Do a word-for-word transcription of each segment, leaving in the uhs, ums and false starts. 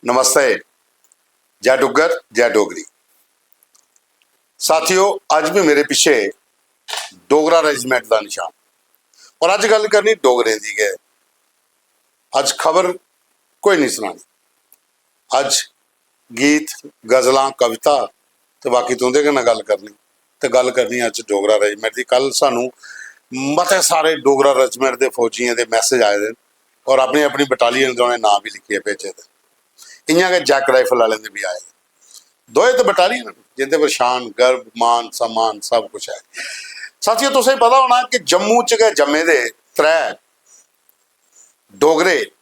नमस्ते, जय डुग्गर, जय डोगरी। साथियो, अज्ज भी मेरे पीछे डोगरा रेजिमेंट दा निशान। और अज्ज गल्ल करनी डोगरें दी गै। अज्ज खबर कोई नहीं सनानी। अज्ज गीत, गजलां, कविता ते बाकी तुं'दे कन्नै गल्ल करनी, ते गल्ल करनी अज्ज डोगरा रेजिमेंट दी। कल सानू मते सारे डोगरा रेजिमेंट दे फौजियें दे मैसेज आए दे न और अपनी अपनी बटालियन दे उ'नें नांऽ बी लिखियै भेजे दे। इ'यां गै जैक राइफल आह्लें दे बी आए दे। दोए ते बटालियन न जिं'दे पर शान, गर्व, मान, सम्मान सब कुछ ऐ। साथियो, तुसें पता होना कि जम्मू च गै जम्मे दे त्रै डोगरे,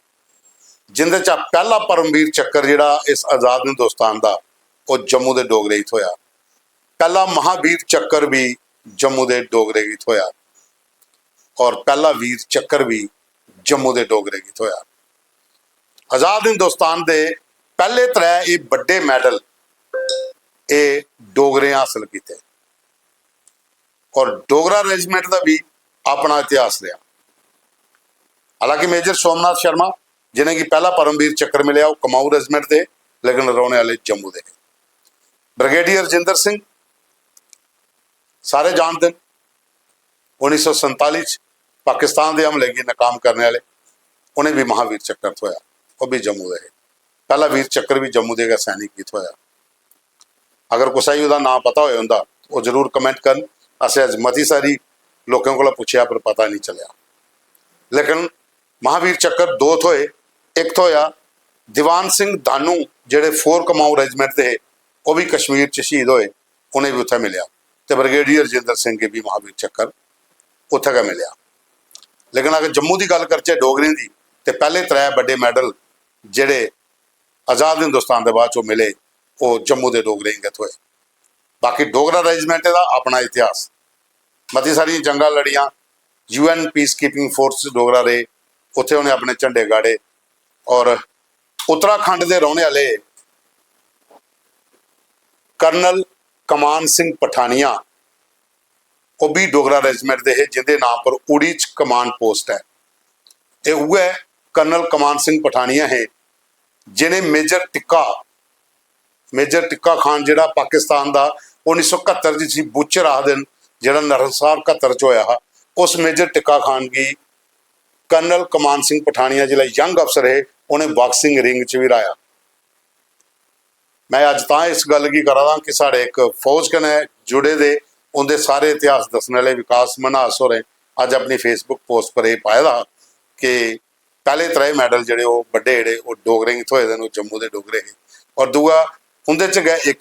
जिं'दे चा पैह्ला परमवीर चक्कर जेह्ड़ा इस आजाद हिंदुस्तान दा, ओह् जम्मू दे डोगरे गी थ्होया। पैह्ला महावीर चक्कर बी जम्मू दे डोगरे गी थ्होया और पैह्ला वीर चक्कर बी जम्मू दे डोगरे गी थ्होया। आजाद हिंदुस्तान दे पैह्ले त्रै एह् बड्डे मैडल एह् डोगरें हासल कीते। और डोगरा रेजिमेंट दा बी अपना इतिहास रेहा। हालांकि मेजर सोमनाथ शर्मा, जिनेंगी पैह्ला परमवीर चक्कर मिलेआ, ओह् कमाऊ रेजिमेंट दे, लेकिन रौह्ने आह्ले जम्मू दे हे। ब्रिगेडियर रजिंदर सिंह सारे जानदे न, उन्नी सौ संताली च पाकिस्तान दे हमले गी नाकाम करने आह्ले, उ'नें बी महावीर चक्कर थ्होया, ओह् बी जम्मू दे हे। पैह्ला वीर चक्कर बी जम्मू दे गै सैनिक गी थ्होया। अगर कुसै गी ओह्दा नांऽ पता होए उं'दा, ओह् जरूर कमेंट करन। असें अज्ज मती सारी लोकें कोला पुच्छेआ पर पता निं चलेआ। लेकिन महावीर चक्कर दो थ्होए। इक थ्होएआ दीवान सिंह धानू, जेह्ड़े फोर कमाऊ रेजिमेंट दे हे, ओह् बी कश्मीर च शहीद होए, उ'नें बी उत्थै मिलेआ। ते ब्रिगेडियर रजिंदर सिंह गी बी महावीर चक्कर उत्थै गै मिलेआ। लेकिन अगर जम्मू दी गल्ल करचै डोगरें दी, ते पैह्ले त्रै बड्डे मैडल जेह्ड़े आजाद हिंदुस्तान दे बाद च ओह् मिले, ओह् जम्मू दे डोगरें गी गै थ्होए। बाकी डोगरा रेजिमेंटें दा अपना इतिहास, मती सारियां जंगां लड़ियां, UN peace keeping force Dogra रेह्, उत्थै उ'नें अपने झंडे गाड़े। और उत्तराखंड दे रौह्ने आह्ले कर्नल कमान सिंह पठानिया, ओह् बी डोगरा रेजिमेंट दे हे, जिंदे नांऽ पर उड़ी च कमांड पोस्ट ऐ। ते उ'ऐ कर्नल कमान सिंह पठानिया हे, जिनें मेजर टिक्का, मेजर टिक्का खान जेह्ड़ा पाकिस्तान दा उन्नी सौ कत्तर च, जिसी बुचर आखदे न, जेह्ड़ा नरसार कत्तर च होया हा, उस मेजर टिक्का खान गी कर्नल कमान सिंह पठानिया जिसलै यंग अफसर हे, उ'नें बाक्सिंग रिंग च बी र्हाया। मैं अज्ज तां इस गल्ल गी करा दा कि साढ़े इक फौज कन्नै जुड़े दे उं'दे सारे इतिहास दस्सने आह्ले विकास मन्हास होरें अज्ज अपनी Facebook पोस्ट पर एह् पाए दा हा कि पैह्ले त्रै मैडल जेह्ड़े ओह् बड्डे जेह्ड़े ओह् डोगरें गी थ्होए दे न, ओह् जम्मू दे डोगरे हे। और दूआ उं'दे च गै इक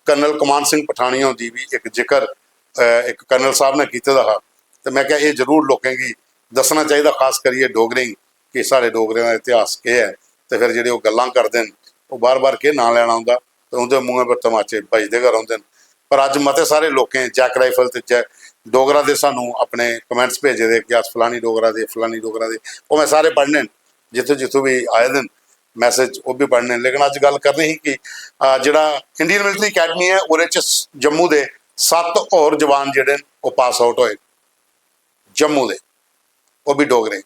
कर्नल कमान सिंह पठानिया हुंदी बी इक जिक्र, अ, इक कर्नल साहब ने कीते दा हा। ते मैं क्या एह् जरूर लोकें गी दस्सना चाहिदा, खास करियै डोगरें गी, कि साढ़े डोगरें दा इतिहास केह् ऐ। ते फिर जेह्ड़े ओह् गल्लां करदे न, ओह् बार-बार केह् नांऽ लैना उं'दा, ते उं'दे मुंहै पर तमाचे बजदे गै रौंह्दे न। पर अज्ज मते सारे लोकें जैक राइफल ते जै-, डोगरा दे सानूं अपने कमेंट्स भेजे दे कि अस फलानी डोगरा दे, फलानी डोगरा दे, ओह् मैं सारे पढ़ने न, जित्थूं जित्थूं बी आए दे न मैसेज, ओह् बी पढ़ने न। लेकिन अज्ज गल्ल करनी ही कि, अ, जेह्ड़ा इंडियन मिलिट्री अकैडमी ऐ, ओह्दे च स-, जम्मू दे सत्त होर जवान जेह्ड़े न, ओह् पास आउट होए जम्मू दे, ओह् बी डोगरे।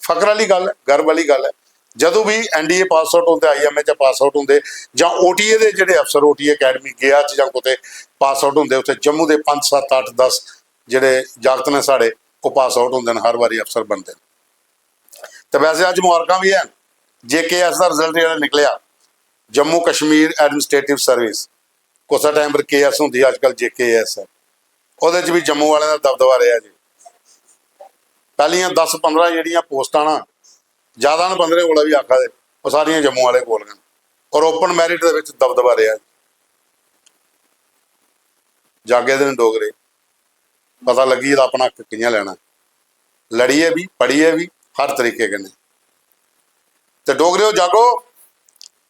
फकर आह्ली गल्ल ऐ, गर्व आह्ली गल्ल ऐ। जदूं बी एनडीए पास आउट होंदे, आईएमए च पास आउट होंदे, जां ओटीए दे जेह्ड़े अफसर ओटीए अकैडमी गया च जां कुतै पास आउट होंदे, उत्थै जम्मू दे पंज, सत्त, अट्ठ, दस जेह्ड़े जागत न साढ़े, ओह् पास आउट होंदे न, हर बारी अफसर बनदे न। ते वैसे अज्ज मुबारकां बी हैन, जेकेएस दा रिजल्ट जेह्ड़ा निकलेआ, जम्मू कश्मीर एडमिनिस्ट्रेटिव सर्विस, कुसै टाइम पर केएस होंदी, अज्जकल जेकेएस ऐ, ओह्दे च बी जम्मू आह्लें दा दबदबा रेहा जी। पैह्लियां दस पंदरां जेह्ड़ियां पोस्टां ना, ज्यादा न पंदरें कोला बी आखा दे, ओह् सारियां जम्मू आह्ले कोल गै न। और ओपन मैरिट दे बिच दबदबा रेहा। जागे दे न डोगरे, पता लग्गी गेदा अपना हक कि'यां लैना, लड़ियै बी, पढ़ियै बी, हर तरीके कन्नै। ते डोगरेओ, जागो,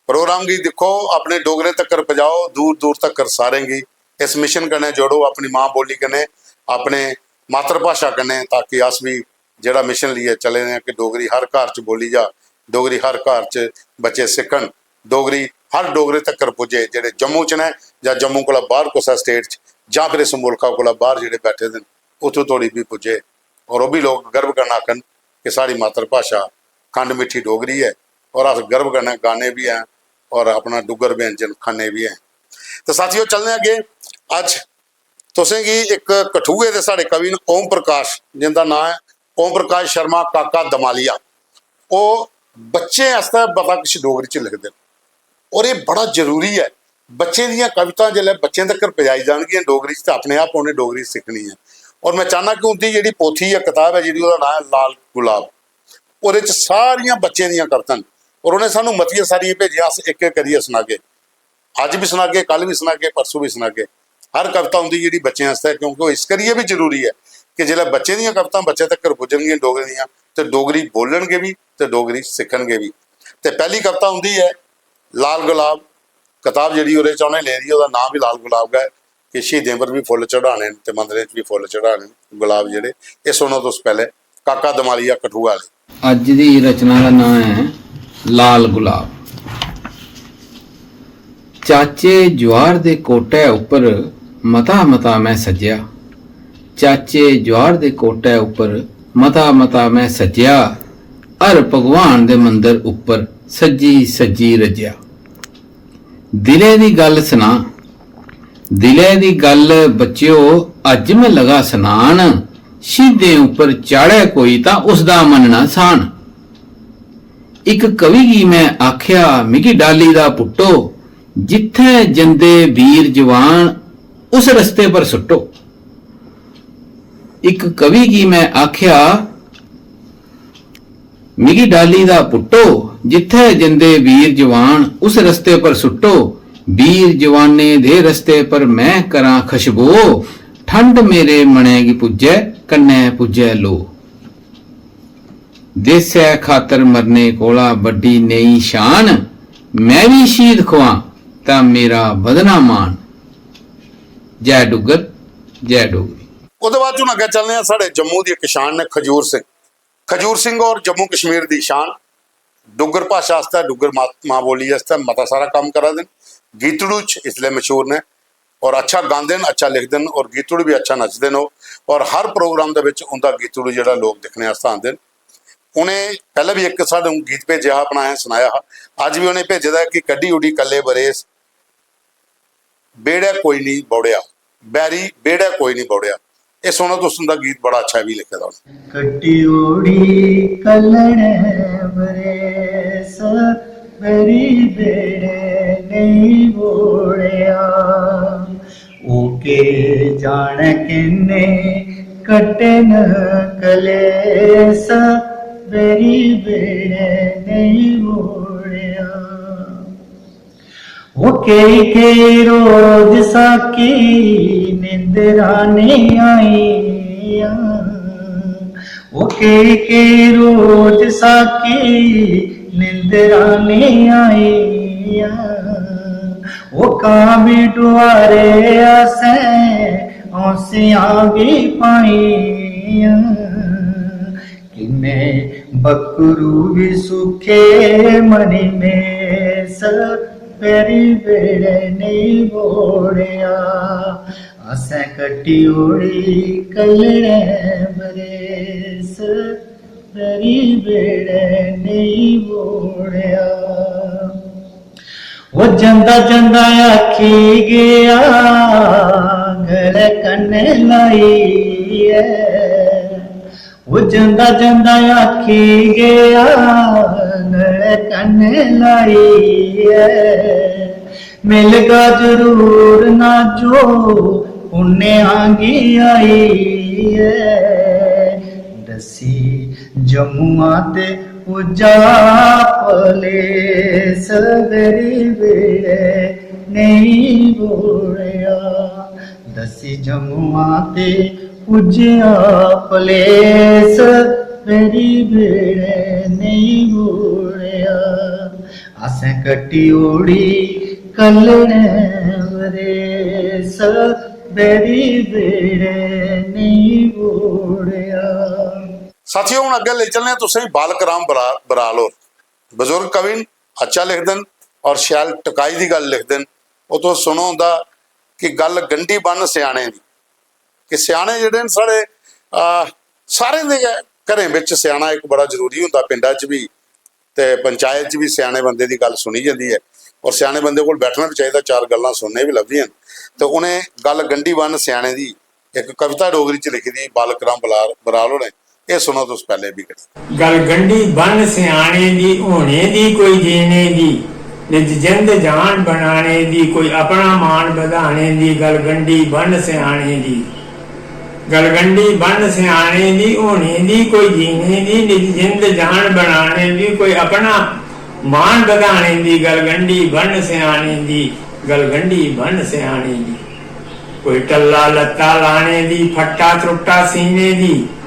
प्रोग्राम गी दिक्खो, अपने डोगरे तक्कर पजाओ, दूर दूर तक्कर सारें गी इस मिशन कन्नै जोड़ो, अपनी मां बोली कन्नै, अपने मातृभाशा कन्नै, ताकि अस बी जेह्ड़ा मिशन लेइयै चले दे आं कि डोगरी हर घर च बोली जा, डोगरी हर घर च बच्चे सिक्खन, डोगरी हर डोगरे तक्कर पुज्जे, जेह्ड़े जम्मू च न जां जम्मू कोला बाह्र कुसै स्टेट च जां फिर इस मुल्खा कोला बाह्र जेह्ड़े बैठे दे न, उत्थूं धोड़ी बी पुज्जे। और ओह् बी लोक गर्व कन्नै आखन कि साढ़ी मातृभाशा खंड मिट्ठी डोगरी ऐ। और अस गर्व कन्नै गाने बी ऐं, और अपना डुग्गर व्यंजन खन्ने बी हैं। ते साथियो, चलने अग्गें। अज्ज तुसेंगी इक कठुए दे साढ़े कवि न ओम प्रकाश, जिंदा नांऽ ऐ ओम प्रकाश शर्मा काका दमालिया। ओह् बच्चें आस्तै बड़ा किश डोगरी च लिखदे न और एह् बड़ा जरूरी ऐ। बच्चें दियां कवितां जिसलै बच्चें तगर पजाई जान गियां डोगरी च, ते अपने आप उ'नें डोगरी सिक्खनी ऐ। और में चाह्न्नां कि उं'दी जेह्ड़ी पोथी ऐ, कताब ऐ, जेह्ड़ी ओह्दा नांऽ ऐ लाल गुलाब, ओह्दे च सारियां बच्चें दियां कवितां न और उ'नें सानूं मतियां सारियां भेजियां, अस इक इक करियै सनागे। अज्ज बी सनागे, कल बी सनागे, परसों बी सनागे। हर कविता उं'दी जेह्ड़ी बच्चें आस्तै, क्योंकि ओह् इस करियै बी जरूरी ऐ कि जिसलै बच्चें दियां कवितां बच्चें तगर पुज्जन गियां डोगरी दियां, ते डोगरी बोलन गे बी ते डोगरी सिक्खन गे बी। ते पैह्ली कविता उं'दी ऐ लाल गुलाब, कताब जेह्ड़ी ओह्दे च उ'नें लेदी, ओह्दा नांऽ बी लाल गुलाब गै ऐ कि शहीदें पर बी फुल्ल चढ़ाने न ते मंदरें च बी फुल्ल चढ़ाने न, गुलाब जेह्ड़े। एह् सुनो तुस पैह्लें काका दमालिया कठुआ आह्ले। अज्ज दी रचना दा नांऽ ऐ लाल गुलाब। चाचे ज्वार दे कोटै उप्पर मता मता में सज्जेआ। चाचे ज्वार दे कोटै उप्पर मता मता में सज्जेआ। हर भगवान दे मंदर उप्पर सज्जी सज्जी रज्जेआ। दिलै दी गल्ल सनां, दिलै दी गल्ल बच्चेओ, अज्ज में लगा सनान। शहीदें उप्पर चाढ़ै कोई तां उसदा मन्नना स्हान। इक कवि गी में आखेआ, मिगी डाली दा पुट्टो, जित्थै जंदे वीर जवान उस रस्ते पर सुट्टो। इक कवि गी में आखेआ, मिगी डाली दा पुट्टो, जित्थै जंदे वीर जवान उस रस्ते पर सुट्टो। वीर जवानें दे रस्ते पर में करां खशबो, ठंड मेरे मनै गी पुज्जै, कन्नै पुज्जै लो। देसै खातर मरने कोला बड्डी नेईं शान, में बी शहीद खोआं तां मेरा बधना मान। जै डुग्गर, जै डोगरी। ओह्दे बाद हून अग्गें चलने आं, साढ़े जम्मू दी इक शान न खजूर सिंह। खजूर सिंह होर जम्मू कश्मीर दी शान, डुग्गर भाशा आस्तै, डुग्गर मां, मां बोली आस्तै मता सारा कम्म करा दे न। गीतड़ू च इसलै मशहूर न और अच्छा गांदे न, अच्छा लिखदे न और गीतड़ू बी अच्छा नचदे न ओह्। और हर प्रोग्राम दे बिच उं'दा गीतड़ू जेह्ड़ा लोक दिक्खने आस्तै आंदे न। उ'नें पैह्लें बी इक सानूं गीत भेजेआ हा, अपना असें सनाया हा, अज्ज बी उ'नें भेजे दा ऐ कि कड्ढी ओड़ी कल्ले बरेस, बेह्ड़ै कोई निं बौड़ेआ, बैरी बेह्ड़ै कोई निं बौड़ेआ। एह् सुनो तुस, उं'दा गीत बड़ा अच्छा बी लिखे दा उ'नें। कट्टी ओड़ी कल्लड़ै बरेस, बैरी बेह्ड़ै नेईं बौड़ेआ। ओह् केह् जाने किन्ने कट्टे न कलेस, बैरी बेह्ड़ै नेईं बौड़ेआ। ओह् केई केई रोज साकी निंदरां नेईं आइयां। ओह् केई केई रोज साकी निंदरां नेईं आइयां। ओह् कां बी डुआरे असें औंसियां बी पाइयां। किन्ने बक्करू बी सुक्खे मनी मेस, बैरी बेह्ड़ै नेईं बौड़ेआ। असें कट्टी ओड़ी कल्लड़ै बरेस, बैरी बेह्ड़ै नेईं बौड़ेआ। ओह् जंदा जंदा आखी गेआ, गलै कन्नै लाइयै। ओह् जंदा जंदा आखी गेआ, गलै कन्नै लाइयै। मिलगा जरूर ना जो पुन्नेआं गी आइयै। दस्सी जम्मुआ ते पुज्जा पलेस, बैरी बेह्ड़ै नेईं बौड़ेआ। दस्सी जम्मुआ ते पुज्जेआ पलेस, बैरी बेह्ड़ै नेईं बौड़ेआ। असें कट्टी ओड़ी कल्लड़ै बरेस, बैरी बेह्ड़ै नेईं बौड़ेआ। साथियो, हून अग्गें लेई चलने आं तुसें गी बालक राम बरा-, बराल होर। बजुर्ग कवि न, अच्छा लिखदे न और शैल टकाई दी गल्ल लिखदे न। ओह् तुस सुनो उं'दा कि गल्ल गंढी बन्न स्याने दी, कि स्याने जेह्ड़े न साढ़े, आ, सारें दे गै घरें बिच स्याना इक बड़ा जरूरी होंदा, पिंडा च बी, ते पंचायत च बी स्याने बंदे दी गल्ल सुनी जंदी ऐ, और स्याने बंदे कोल बैठना बी चाहिदा, चार गल्लां सुनने बी लभदियां न। ते उ'नें गल्ल गंढी बन्न स्याने दी इक कविता डोगरी च लिखी दी बालक राम बलार-, बराल होरें। एह् सुनो तुस पैह्ले बी करी। गल गंढी बन्न स्याने दी, होने दी कोई जीने दी, निज जिंद जान बनाने दी, कोई अपना मान बधाने दी, गल गंढी बन्न स्याने दी। गल गंढी बन्न स्याने दी, होने दी कोई जीने दी, निज जिंद जान बनाने दी, कोई अपना मान बधाने दी, गल गंढी बन्न स्याने दी, गल गंढी बन्न स्याने दी। कोई टल्ला लत्ता लाने दी, फट्टा त्रुट्टा सीने दी,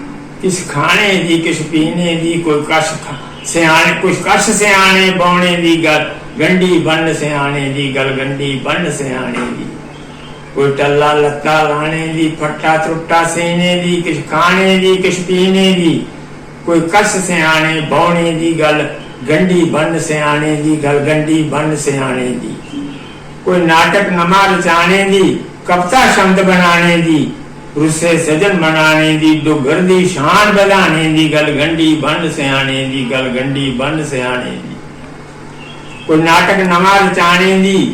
किश खाने दी, किश पीने दी, कोई कश ख-, स्याने, कुछ कश स्याने बौने दी, गल गंढी बन्न स्याने दी, गल गंढी बन्न स्याने दी। कोई टल्ला लत्ता लाने दी, फट्टा त्रुट्टा सीने दी, किश खाने दी, किश पीने दी, कोई कश स्याने बौने दी, गल गंढी बन्न स्याने दी, गल गंढी बन्न स्याने दी। कोई नाटक नमां रचाने दी, कविता छंद बनाने दी, रुस्से सजन मनाने दी, डुग्गर दी शान बधाने दी, गल गंढी बन्न स्याने दी, गल गंढी बन्न स्याने दी। कोई नाटक नमां रचाने दी,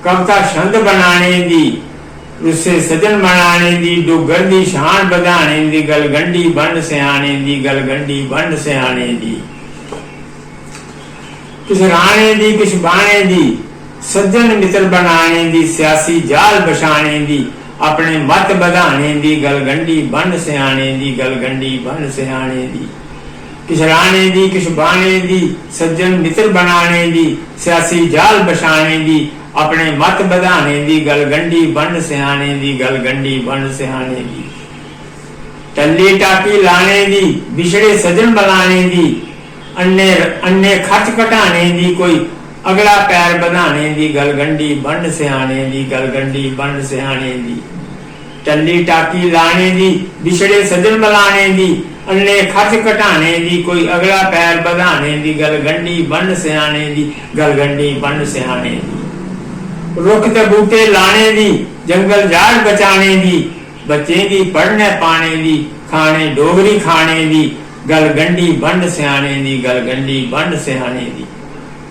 कविता छंद बनाने दी, रुस्से सजन मनाने दी, डुग्गर दी शान बधाने दी, गल गंढी बन्न स्याने दी, गल गंढी बन्न स्याने दी। किश राह्ने दी, किश बाह्ने दी, सज्जन मित्र बनाने दी, सियासी जाल बछाने दी, अपने मत बधाने दी, गल गंढी बन्न स्याने दी, गल गंढी बन्न स्याने दी। किश राह्ने दी, किश बाह्ने दी, सज्जन मित्र बनाने दी, सियासी जाल बछाने दी, अपने मत बधाने दी, गल गंढी बन्न स्याने दी, गल गंढी बन्न स्याने दी। टल्ली टाकी लाने दी, बिछड़े सजन बलाने दी, अन्ने, अन्ने खर्च घटाने दी, कोई अगला पैर बधाने दी, गल गंढी बन्न स्याने दी, गल गंढी बन्न स्याने दी। टल्ली टाकी लाने दी, बिछड़े सजन बलाने दी, अन्ने खर्च घटाने दी, कोई अगला पैर बधाने दी, गल गंढी बन्न स्याने दी, गल गंढी बन्न स्याने दी। रुक्ख ते बूह्टे लाने दी, जंगल जाड़ बचाने दी, बच्चें गी पढ़ने पाने दी, खाने डोगरी खाने दी, गल गंढी बन्न स्याने दी, गल गंढी बन्न स्याने दी।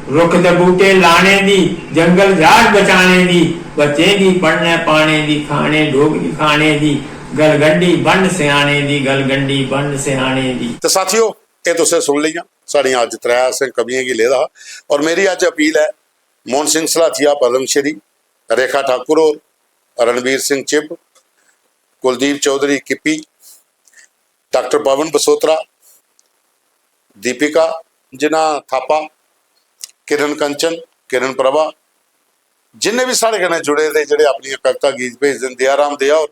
रुक्ख ते बूह्टे लाने दी, जंगल जाड़ बचाने दी, बच्चें गी पढ़ने पाने दी, खाने डोगरी खाने दी, गल गंढी बन्न स्याने दी, गल गंढी बन्न स्याने दी। ते साथियो, एह् तुसें सुन लेइयां साढ़ियां अज्ज त्रै असें कवियें गी लेदा हा। और मेरी अज्ज अपील ऐ मोहन सिंह सलाथिया पद्मश्री, रेखा ठाकुर होर, रणवीर सिंह चिब, कुलदीप चौधरी किप्पी, डॉक्टर पवन बसोत्रा, दीपिका जिन्ना थापा, किरण कंचन, किरण प्रभा, जिन्ने बी साढ़े कन्नै जुड़े दे, जेह्ड़े अपनियां कविता गीत भेजदे न, दया राम दया होर,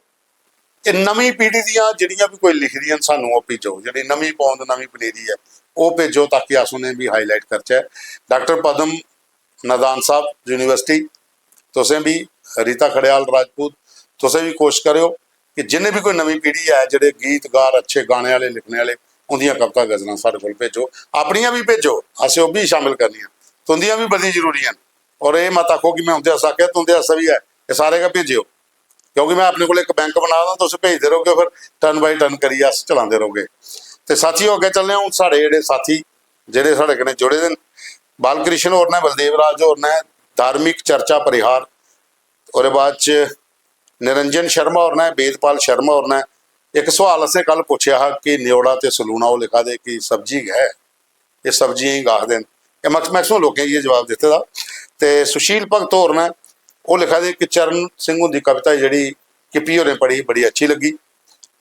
एह् नमीं पीढ़ी दियां जेह्ड़ियां बी कोई लिखदियां न, सानूं ओह् भेजो, जेह्ड़ी नमीं पौंद, नमीं पनीरी ऐ, ओह् भेजो, ताकि अस उ'नें गी highlight करचै। डॉक्टर पद्म नादान साहब, यूनिवर्सिटी, तुसें बी, रीता खड़ेयाल राजपूत, तुसें बी कोशश करेओ कि जिन्ने बी कोई नमीं पीढ़ी ऐ, जेह्ड़े गीतकार, अच्छे गाने आह्ले, लिखने आह्ले, उं'दियां कविता गजलां साढ़े कोल भेजो, अपनियां बी भेजो, असें ओह् बी शामिल करनियां, तुं'दियां बी बड़ी जरूरी न। और एह् मत आखो कि में उं'दे आस्तै आखेआ, तुं'दे आस्तै बी ऐ, एह् सारे गै भेजेओ, क्योंकि में अपने कोल इक बैंक बना दा, तुस भेजदे रहोगे, फिर turn by turn करियै अस चलांदे रहोगे। ते साथियो, अग्गें चलने आं। हून साढ़े जेह्ड़े साथी, जेह्ड़े साढ़े कन्नै जुड़े दे न, बालकृष्ण होर न, बलदेव राज होर न, धार्मिक चर्चा परिहार, ओह्दे बाद च निरंजन शर्मा होर न, वेदपाल शर्मा होर न। इक सोआल असें कल पुच्छेआ हा कि न्योड़ा ते सलूना, ओह् लिखा दे कि सब्जी गै ऐ, एह् सब्जियें गी आखदे न। एह् मैक्स-, मैक्सिमम लोकें इ'यै जवाब दित्ते दा। ते सुशील भगत होर न, ओह् लिखा दे कि चरण सिंह हुंदी कविता जेह्ड़ी किप्पी होरें पढ़ी, बड़ी अच्छी लग्गी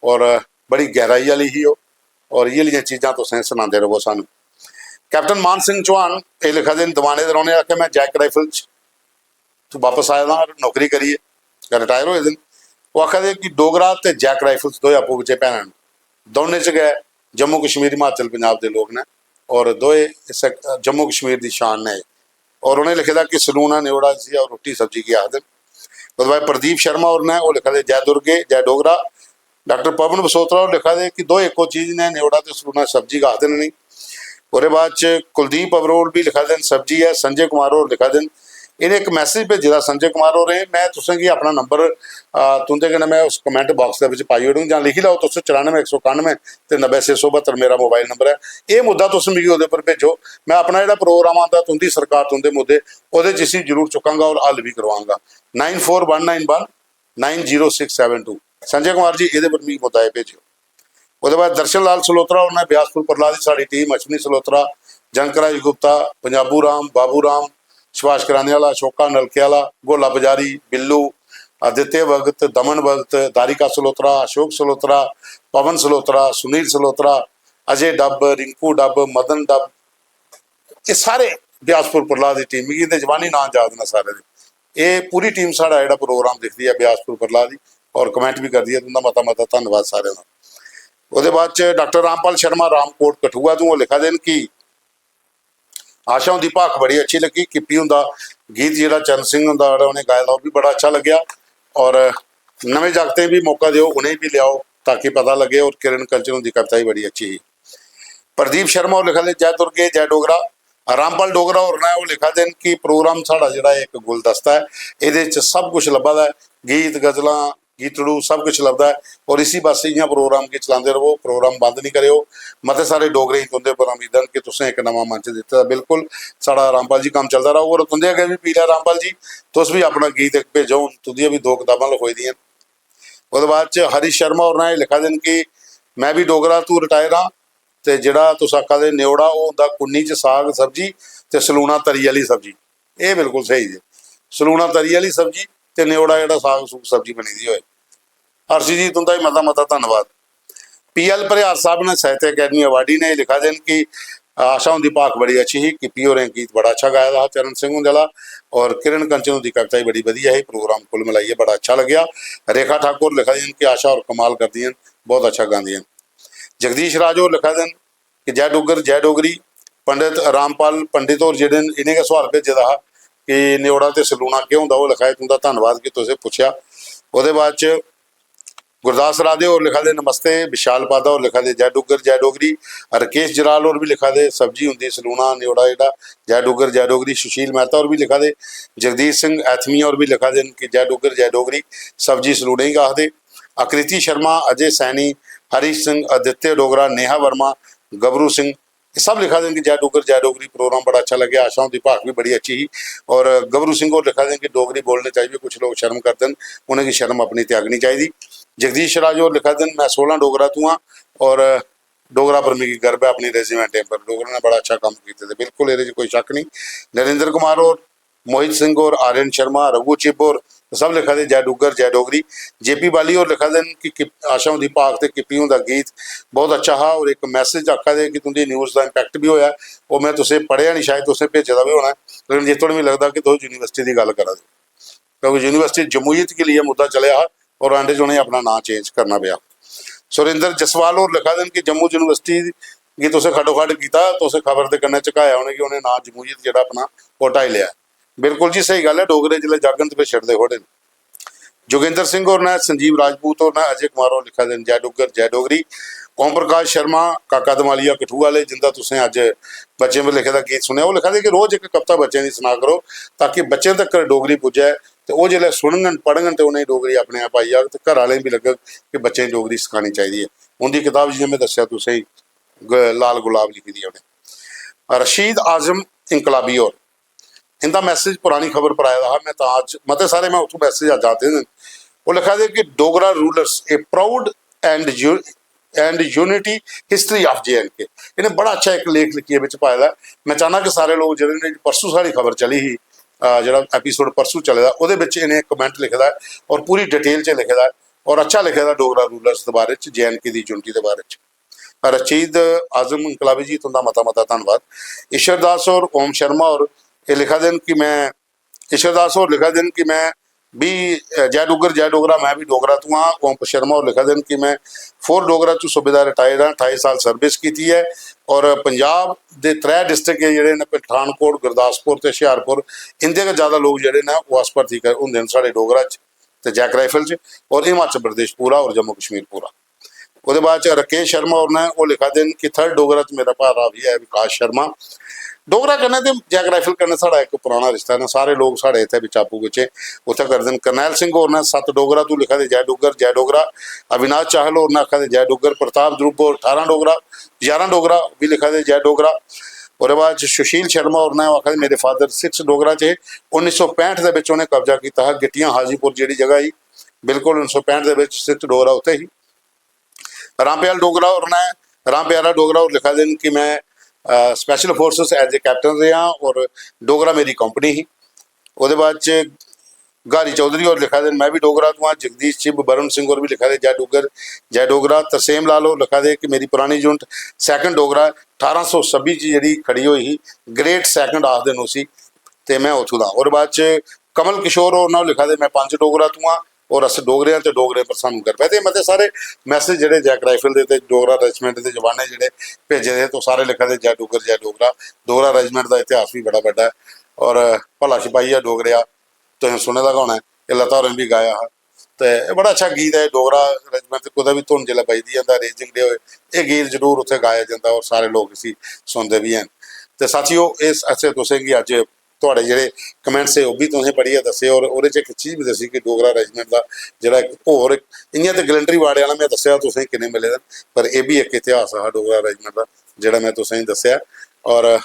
और बड़ी गैहराई आह्ली ही ओह्, और इ'यै लेइयां चीजां तुसें सनांदे र'वो सानूं। कैप्टन मान सिंह चौहान एह् लिखा दे न, दवाने दे रौह्ने आह्ले, आखेआ, "में जैक राइफल च तू बापस आए दा, नौकरी करियै, रिटायर होए दे न।" ओह् आखा दे कि डोगरा ते जैक राइफल्स दोए आपूं बिच्चें भैनां न, दौनें च गै जम्मू कश्मीर, हिमाचल, पंजाब दे लोक न और दोए इस्सै जम्मू कश्मीर दी शान न। और उ'नें लिखे दा कि सलूना न्योड़ा जिसी ओह् रुट्टी सब्जी गी आखदे न। ओह्दे बाद प्रदीप शर्मा होर न, ओह् लिखा दे, "जय दुर्गे, जय डोगरा।" डॉक्टर पवन बसोत्रा होर लिखा दे कि दोए इक्को चीज न, न्योड़ा ते सलूना सब्जी गी आखदे न। ओह्दे बाद च कुलदीप अबरोल बी लिखा दे न, "सब्जी ऐ।" संजय कुमार होर लिखा दे न इ'नें इक मैसेज भेजे दा संजय कुमार होरें। में तुसें गी अपना नंबर, आ, तुं'दे कन्नै में उस कमेंट बाक्स दे बिच पाई ओड़ङ, जां लिखी लैओ तुस, चरानुए इक सौ कानुए ते नब्बै छे सौ बह्त्तर मेरा मोबाइल नंबर ऐ। एह् मुद्दा तुस मिगी ओह्दे पर भेजो। में अपना जेह्ड़ा प्रोग्राम आंदा तुं'दी सरकार तुं'दे मुद्दे, ओह्दे च इसी जरूर चुक्कांगा और हल बी करवांगा। Nine four one nine one nine zero six seven two. Sanjay Kumar ji, एह्दे पर मिगी मुद्दा एह् भेजेओ। ओह्दे बाद दर्शन लाल सलोत्रा होर ने ब्यासपुर प्रहलाद दी साढ़ी टीम, अश्विनी सलोत्रा, जनकराज गुप्ता, पंजाबू राम, बाबू राम, सुभाष कराने आह्ला, अशोका नलके आह्ला, गोला बजारी, बिल्लू, आदित्य भगत, दमन भगत, दारिका सलोत्रा, अशोक सलोत्रा, पवन सलोत्रा, सुनील सलोत्रा, अजय डब्ब, रिंकू डब्ब, मदन डब्ब, एह् सारे ब्यासपुर प्रहलाद दी टीम, मिगी इं'दे जबानी नांऽ याद न सारे दे। एह् पूरी टीम साढ़ा जेह्ड़ा प्रोग्राम दिखदी ऐ ब्यासपुर प्रहलाद दी, और कमेंट बी करदी ऐ। तुं'दा मता मता धन्नवाद सारें दा। ओह्दे बाद च डाक्टर रामपाल शर्मा रामकोट कठुआ तों ओह् लिखा दे न कि आशा हुंदी भाख बड़ी अच्छी लग्गी, किप्पी हुंदा गीत जेह्ड़ा चरण सिंह हुंदा जेह्ड़ा उ'नें गाए दा ओह् बी बड़ा अच्छा लग्गेआ, और नमें जागतें गी बी मौका देओ, उ'नेंगी बी लेआओ ताकि पता लग्गे। और किरण कंचन हुंदी कविता बी बड़ी अच्छी ही। प्रदीप शर्मा होर लिखा दे, "जय दुर्गे, जय डोगरा।" रामपाल डोगरा होर ने ओह् लिखा दे न कि प्रोग्राम साढ़ा जेह्ड़ा इक गुलदस्ता ऐ, एह्दे च सब कुछ लब्भा दा ऐ, गीत, गजलां, गीतड़ू, सब कुछ लभदा ऐ। और इसी बस इ'यां प्रोग्राम गी चलांदे रवो, प्रोग्राम बंद निं करेओ। मते सारे डोगरें गी तुं'दे पर उम्मीदां न कि तुसें इक नमां मंच दित्ते दा। बिल्कुल, साढ़ा रामपाल जी कम्म चलदा रौह्ग और तुं'दे अग्गें बी अपील ऐ रामपाल जी, तुस बी अपना गीत इक भेजो, हून तुं'दियां बी दो कताबां लखोई दियां न। ओह्दे बाद च हरीश शर्मा होर ने एह् लिखा दे न कि में बी डोगरा तू रिटायर आं, ते जेह्ड़ा तुस आखा दे न्योड़ा, ओह् होंदा कुन्नी च साग सब्जी ते सलूना तरी आह्ली सब्जी। एह् बिल्कुल स्हेई जे सलूना तरी आह्ली सब्जी ते न्योड़ा जेह्ड़ा साग सूग सब्जी बनी दी होए। हर्षी जी, तुं'दा बी मता मता धन्नवाद। पी एल परिहार साहब ने, साहित्य अकैडमी अवार्डी ने, एह् लिखा दे न कि आशा हुंदी भाख बड़ी अच्छी ही, किप्पी होरें गीत बड़ा अच्छा गाए दा हा चरण सिंह हुंदे आह्ला, और किरण कंचन हुंदी कविता बी बड़ी बधिया ही। प्रोग्राम कुल मलाइयै बड़ा अच्छा लग्गेआ। रेखा ठाकुर लिखा दियां न कि आशा होर कमाल करदियां न, बहुत अच्छा गांदियां न। जगदीश राज होर लिखा दे न कि जय डुग्गर, जय डोगरी। पंडित रामपाल पंडित होर जेह्ड़े न, इ'नें गै सोआल भेजे दा हा कि न्योड़ा ते सलूना केह् होंदा, ओह् लिखा दे, तुं'दा धन्नवाद कि तुसें पुच्छेआ। ओह्दे बाद च गुरदास राधे होर लिखा दे, "नमस्ते।" विशाल पादा होर लिखा दे, "जय डुग्गर, जय डोगरी।" राकेश जराल होर बी लिखा दे, "सब्जी होंदी सलूना न्योड़ा जेह्ड़ा, जय डुग्गर, जय डोगरी।" सुशील मेहता होर बी लिखा दे, जगदीश सिंह ऐथमिया होर बी लिखा दे न कि "जय डुग्गर, जय डोगरी, सब्जी सलूने गी आखदे।" आकृति शर्मा, अजय सैनी, हरीश सिंह, आदित्य डोगरा, नेहा वर्मा, गबरू सिंह, एह् सब लिखा दे न कि "जय डुग्गर, जय डोगरी, प्रोग्राम बड़ा अच्छा लग्गेआ, आशा हुंदी भाख बी बड़ी अच्छी ही।" और गबरू सिंह होर लिखा दे न कि "डोगरी बोलने चाहिए, कुछ लोग शर्म करदे न, उ'नेंगी शर्म अपनी त्यागनी चाहिदी।" जगदीश राज होर लिखा दे न, "में सोलां डोगरा तू आं और डोगरा पर मिगी गर्व ऐ, अपनी रेजिमेंटें पर, डोगरें ने बड़ा अच्छा कम्म कीते दे।" बिल्कुल, एह्दे च कोई शक्क नेईं। नरेंद्र कुमार होर, मोहित सिंह होर, आर्यन शर्मा, रघु चिब होर, सब लिखा दे, "जय डुग्गर, जय डोगरी।" जे पी बाली होर लिखा दे न कि किप-, आशा हुंदी भाख ते किप्पी हुंदा गीत बहुत अच्छा हा, और इक मैसेज आखा दे कि तुं'दी न्यूज दा इम्पैक्ट बी होआ ऐ। ओह् में तुसें पढ़ेआ निं, शायद तुसें भेजे दा बी होना ऐ, लेकिन जिस तोड़ी मिगी लगदा कि तुस यूनिवर्सिटी दी गल्ल करा दे, क्योंकि यूनिवर्सिटी जम्मू च गै लेइयै मुद्दा चलेआ हा और एंड च उ'नें अपना नांऽ चेंज करना पेआ। सुरिंदर जसवाल होर लिखा दे न कि जम्मू यूनिवर्सिटी गी तुसें खड्डोखड्ड कीता, तुसें खबर दे कन्नै झकाया उ'नेंगी, उ'नें नांऽ जम्मू च जेह्ड़ा अपना ओह् हटाई लेआ। बिल्कुल जी, स्हेई गल्ल ऐ, डोगरे जिसलै जागन ते फिर छड़दे थोड़े न। जोगेंद्र सिंह होर ने, संजीव राजपूत होर ने, अजय कुमार होर लिखा दे न, "जय डुग्गर, जय डोगरी।" ओम प्रकाश शर्मा, काका दमालिया कठुआ आह्ले, जिंदा तुसें अज्ज बच्चें पर लिखे दा गीत सुनेआ, ओह् लिखा दे कि "रोज इक कविता बच्चें दी सना करो, ताकि बच्चें तक्कर डोगरी पुज्जै, ते ओह् जिसलै सुनङन, पढ़ङन, ते उ'नेंगी डोगरी अपने आप आई जाग, ते घर आह्लें गी बी लग्गग कि बच्चें गी डोगरी सखानी चाहिदी ऐ।" उं'दी कताब, जि'यां में दस्सेआ तुसेंगी, ग-, लाल गुलाब लिखी दी ऐ उ'नें। रशीद आजम इनकलाबी होर, इं'दा मैसेज परानी खबर पर आए दा हा, में तां अज्ज, मते सारे में उत्थूं मैसेज अज्ज आते दे न। ओह् लिखा दे कि "Dogra rulers, a proud and u-, and unity history of J and K।" इ'नें बड़ा अच्छा इक लेख लिखियै बिच पाए दा ऐ। में चाह्न्नां कि सारे लोक जेह्ड़े ने, परसों साढ़ी खबर चली ही, अ, जेह्ड़ा एपिसोड परसों चले दा, ओह्दे बिच इ'नें कमेंट लिखे दा ऐ और पूरी डिटेल च लिखे दा ऐ और अच्छा लिखे दा डोगरा रूलर्स दे बारे च, जे एंड के दी यूनिटी दे बारे च। रशीद आजम इनकलाबी जी, तुं'दा मता मता धन्नवाद। ईश्वर दास होर, ओम शर्मा होर एह् लिखा दे न कि में, ईश्वर दास होर लिखा दे न कि में बी, अ, "जय डुग्गर, जय डोगरा, में बी डोगरा तू आं।" ओम शर्मा होर लिखा दे न कि "में फोर डोगरा तू सूबेदार रिटायर्ड आं, ठाई साल सर्विस कीती ऐ और पंजाब दे त्रै डिस्ट्रिक्ट जेह्ड़े न, पठानकोट, गुरदासपुर ते हुशियारपुर, इं'दे गै ज्यादा लोक जेह्ड़े न, ओह् अस भर्थी कर-, होंदे न साढ़े डोगरा च ते जैक राइफल च, और हिमाचल प्रदेश पूरा और जम्मू कश्मीर पूरा।" ओह्दे बाद च राकेश शर्मा होर न, ओह् लिखा दे न कि "थर्ड डोगरा च मेरा भ्राऽ बी ऐ विकास शर्मा।" डोगरा कन्नै ते जैक राइफल कन्नै साढ़ा इक पराना रिश्ता ऐ ना। सारे लोक साढ़े इत्थै बिच आपूं बिच्चें उत्थै करदे न। करनैल सिंह होर न सत्त डोगरा तू लिखा दे जय डुग्गर, जय डोगरा। अविनाश चाहल होर न आखा दे जय डुग्गर। प्रताप ध्रुव होर ठारां डोगरा, ञारां डोगरा बी लिखा दे जय डोगरा। ओह्दे बाद च सुशील शर्मा होर न, ओह् आखा दे मेरे फादर सिक्स डोगरा च हे। उन्नी सौ पैंठ दे बिच उ'नें कब्जा कीता हा गिट्टियां हाजीपुर जेह्ड़ी जगह ही, बिल्कुल उन्नी सौ पैंठ दे बिच सिक्स डोगरा उत्थै ही। रामप्याल डोगरा होर न, रामप्याला डोगरा होर लिखा दे न कि मैं special forces as a captain रेहा और डोगरा मेरी कंपनी ही। ओह्दे बाद च गारी चौधरी होर लिखा दे न, मैं बी डोगरा तू आं। जगदीश चिब, वरुण सिंह होर बी लिखा दे जय डुग्गर, जय डोगरा। तरसेम लाल होर लिखा दे कि मेरी पुरानी यूनिट सैकंड डोगरा ठारां सौ छब्बी च जेह्ड़ी खड़ी होई ही, ग्रेट सैकंड आखदे न उसी, ते मैं उत्थूं दा। ओह्दे बाद च कमल किशोर होर न, ओह् लिखा दे मैं पंज डोगरा तू आं और अस डोगरे आं ते डोगरें पर सानू गर्व ऐ। ते मते सारे मैसेज जेह्ड़े जैक राइफल दे ते डोगरा रेजिमेंट दे जवानें जेह्ड़े भेजे दे, तो सारे लिखा दे जय डुग्गर, जय डोगरा। डोगरा रेजिमेंट दा इतिहास बी बड़ा बड्डा ऐ और भला शपाई ऐ डोगरेआ, तुसें सुने दा गै होना ऐ, एह् लता होरें बी गाया हा। ते एह् बड़ा अच्छा गीत ऐ डोगरा रेजिमेंट दी। कुतै बी धुन जिसलै बजदी ऐ तां रेजिंग डे होए, एह् गीत जरूर उत्थै गाया जंदा और सारे लोक इसी सुनदे बी हैन। ते साथियो, इस आस्तै तुसें गी अज्ज थुआढ़े जेह्ड़े कमेंट्स हे ओह् बी तुसें पढ़ियै दस्से और ओह्दे च इक चीज बी दस्सी कि डोगरा रेजिमेंट दा जेह्ड़ा इक होर इक, इ'यां ते गलेंडरी वार्ड आह्ला में दस्सेआ तुसें किन्ने मिले दे न, पर एह् बी इक इतिहास हा डोगरा रेजिमेंट दा जेह्ड़ा में तुसें गी दस्सेआ। और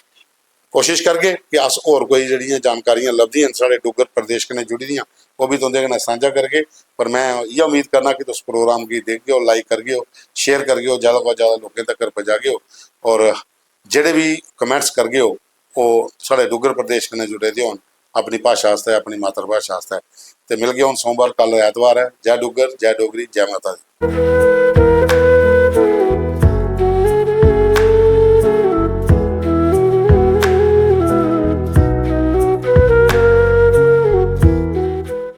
कोशिश करगे कि अस होर कोई जेह्ड़ियां जानकारियां लभदियां न साढ़े डुग्गर प्रदेश कन्नै जुड़ी दियां, ओह् बी तुं'दे कन्नै सांझा करगे। पर में इ'यै उम्मीद करना कि तुस प्रोग्राम गी दिखगे ओ, लाइक करगे ओ, शेयर करगे ओ, जैदा कोला जैदा लोकें तगर पजागे ओ। और जेह्ड़े बी कमेंट्स करगे ओ, ओह् साढ़े डुग्गर प्रदेश कन्नै जुड़े दे होन, अपनी भाशा आस्तै, अपनी मातृभाशा आस्तै। ते मिलगे हून सोमवार, कल ऐतवार ऐ। जै डुग्गर, जै डोगरी, जै माता दी।